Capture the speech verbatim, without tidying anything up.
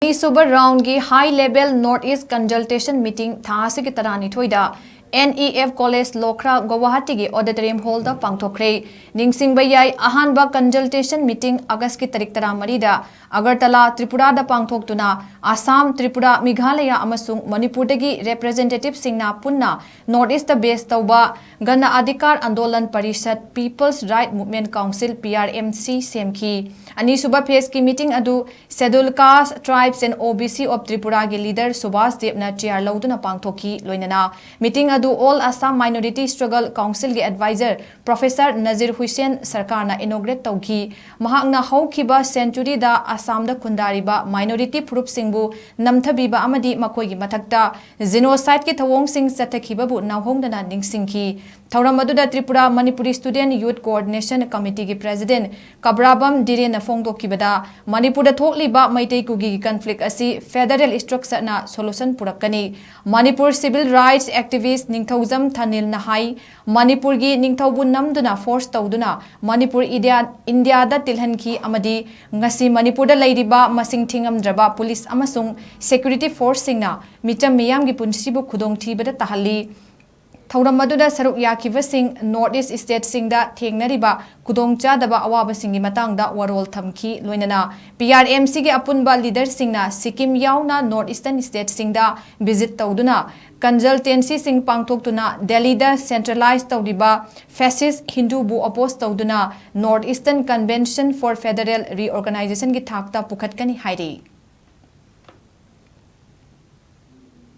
ꯑꯅꯤꯁꯨꯕ round ꯒꯤ high level North East consultation meeting ꯊꯥ ꯑꯁꯤꯒꯤ ꯇꯔꯥꯅꯤꯊꯣꯏꯗ N E F College ꯂꯣꯈ꯭ꯔꯥ ꯒꯧꯋꯥꯍꯥꯇꯤꯒꯤ auditorium hall ꯗ ꯄꯥꯡꯊꯣꯛꯈ꯭ꯔꯦ꯫ ꯅꯤꯡꯁꯤꯡꯕ ꯌꯥꯏ, ꯑꯍꯥꯟꯕ consultation meeting August ꯀꯤ ꯇꯥꯔꯤꯛ ꯇꯔꯥꯃꯔꯤꯗ ꯑꯒꯔꯇꯂꯥ, ꯇ꯭ꯔꯤꯄꯨꯔꯥꯗ ꯄꯥꯡꯊꯣꯛꯇꯨꯅ ꯑꯁꯥꯝ, ꯇ꯭ꯔꯤꯄꯨꯔꯥ, ꯃꯦꯘꯥꯂꯌꯥ ꯑꯃꯁꯨꯡ ꯃꯅꯤꯄꯨꯔꯗꯒꯤ representative ꯁꯤꯡꯅ ꯄꯨꯟꯅ North East ꯇ base ꯇꯧꯕ ꯒꯅ Adhikar andolan parishad, People's Right Movement Council, P R M C, ꯁꯦꯝꯈꯤ꯫ ꯑꯅꯤꯁꯨꯕ phase ꯀꯤ meeting ꯑꯗꯨ Scheduled Caste, Tribes and O B C of Tripura ꯒꯤ leader ꯁꯨꯕꯥꯁ ꯗꯦꯕꯅ chair ꯂꯧꯗꯨꯅ ꯄꯥꯡꯊꯣꯛꯈꯤ꯫ ꯂꯣꯏꯅꯅ meeting ꯑꯗꯨ All Assam Minority Struggle Council ꯒꯤ advisor Professor ꯅꯖꯤꯔ ꯍꯨꯁꯦꯟ ꯁꯔꯀꯥꯔꯅ inaugurate ꯇꯧꯈꯤ꯫ ꯃꯍꯥꯛꯅ ꯍꯧꯈꯤꯕ century ꯗ ꯑꯁꯥꯝꯗ ꯈꯨꯟꯗꯥꯔꯤꯕ minority ꯐꯨꯔꯨꯞꯁꯤꯡꯕꯨ ꯅꯝꯊꯕꯤꯕ ꯑꯃꯗꯤ ꯃꯈꯣꯏꯒꯤ ꯃꯊꯛꯇ genocide ꯀꯤ ꯊꯧꯑꯣꯡꯁꯤꯡ ꯆꯠꯊꯈꯤꯕꯕꯨ ꯅꯥꯎꯍꯣꯡꯗꯅ ꯅꯤꯡꯁꯤꯡꯈꯤ꯫ ꯊꯧꯔꯝ ꯑꯗꯨꯗ Tripura Manipuri Student Youth Coordination Committee ꯒꯤ president ꯀꯕ꯭ꯔꯥꯕꯝ ꯙꯤꯔꯦꯟꯅ ꯐꯣꯡꯗꯣꯛꯈꯤꯕꯗ, ꯃꯅꯤꯄꯨꯔꯗ ꯊꯣꯛꯂꯤꯕ ꯃꯩꯇꯩ ꯀꯨꯀꯤꯒꯤ conflict ꯑꯁꯤ federal structure ꯅ solution ꯄꯨꯔꯛꯀꯅꯤ꯫ ꯃꯅꯤꯄꯨꯔ civil rights activist ꯅꯤꯡꯊꯧꯖꯝ ꯊꯥꯅꯤꯜꯅ ꯍꯥꯏ, ꯃꯅꯤꯄꯨꯔꯒꯤ ꯅꯤꯡꯊꯧꯕꯨ ꯅꯝꯗꯨꯅ force ꯇꯧꯗꯨꯅ ꯃꯅꯤꯄꯨꯔ ꯏꯗꯤꯌꯥ-, ꯏꯟꯗꯤꯌꯥꯗ ꯇꯤꯜꯍꯟꯈꯤ ꯑꯃꯗꯤ ꯉꯁꯤ ꯃꯅꯤꯄꯨꯔꯗ ꯂꯩꯔꯤꯕ ꯃꯁꯤꯡ ꯊꯤꯉꯝꯗ꯭ꯔꯕ police ꯑꯃꯁꯨꯡ security force ꯁꯤꯡꯅ ꯃꯤꯆꯝ ꯃꯤꯌꯥꯝꯒꯤ ꯄꯨꯟꯁꯤꯕꯨ ꯈꯨꯗꯣꯡꯊꯤꯕꯗ ꯇꯥꯍꯜꯂꯤ꯫ ꯊꯧꯔꯝ ꯑꯗꯨꯗ ꯁꯔꯨꯛ ꯌꯥꯈꯤꯕꯁꯤꯡ North East state ꯁꯤꯡꯗ ꯊꯦꯡꯅꯔꯤꯕ ꯈꯨꯗꯣꯡꯆꯥꯗꯕ ꯑꯋꯥꯕꯁꯤꯡꯒꯤ ꯃꯇꯥꯡꯗ ꯋꯥꯔꯣꯜ ꯊꯝꯈꯤ꯫ ꯂꯣꯏꯅꯅ P R M C ꯒꯤ ꯑꯄꯨꯟꯕ leader ꯁꯤꯡꯅ ꯁꯤꯛꯀꯤꯝ ꯌꯥꯎꯅ North Eastern state ꯁꯤꯡꯗ visit ꯇꯧꯗꯨꯅ consultancy ꯁꯤꯡ ꯄꯥꯡꯊꯣꯛꯇꯨꯅ ꯗꯦꯜꯂꯤꯗ centralize ꯇꯧꯔꯤꯕ fascist ꯍꯤꯟꯗꯨꯕꯨ oppose ꯇꯧꯗꯨꯅ North Eastern Convention for Federal Reorganization ꯒꯤ ꯊꯥꯛꯇ ꯄꯨꯈꯠꯀꯅꯤ ꯍꯥꯏꯔꯤ꯫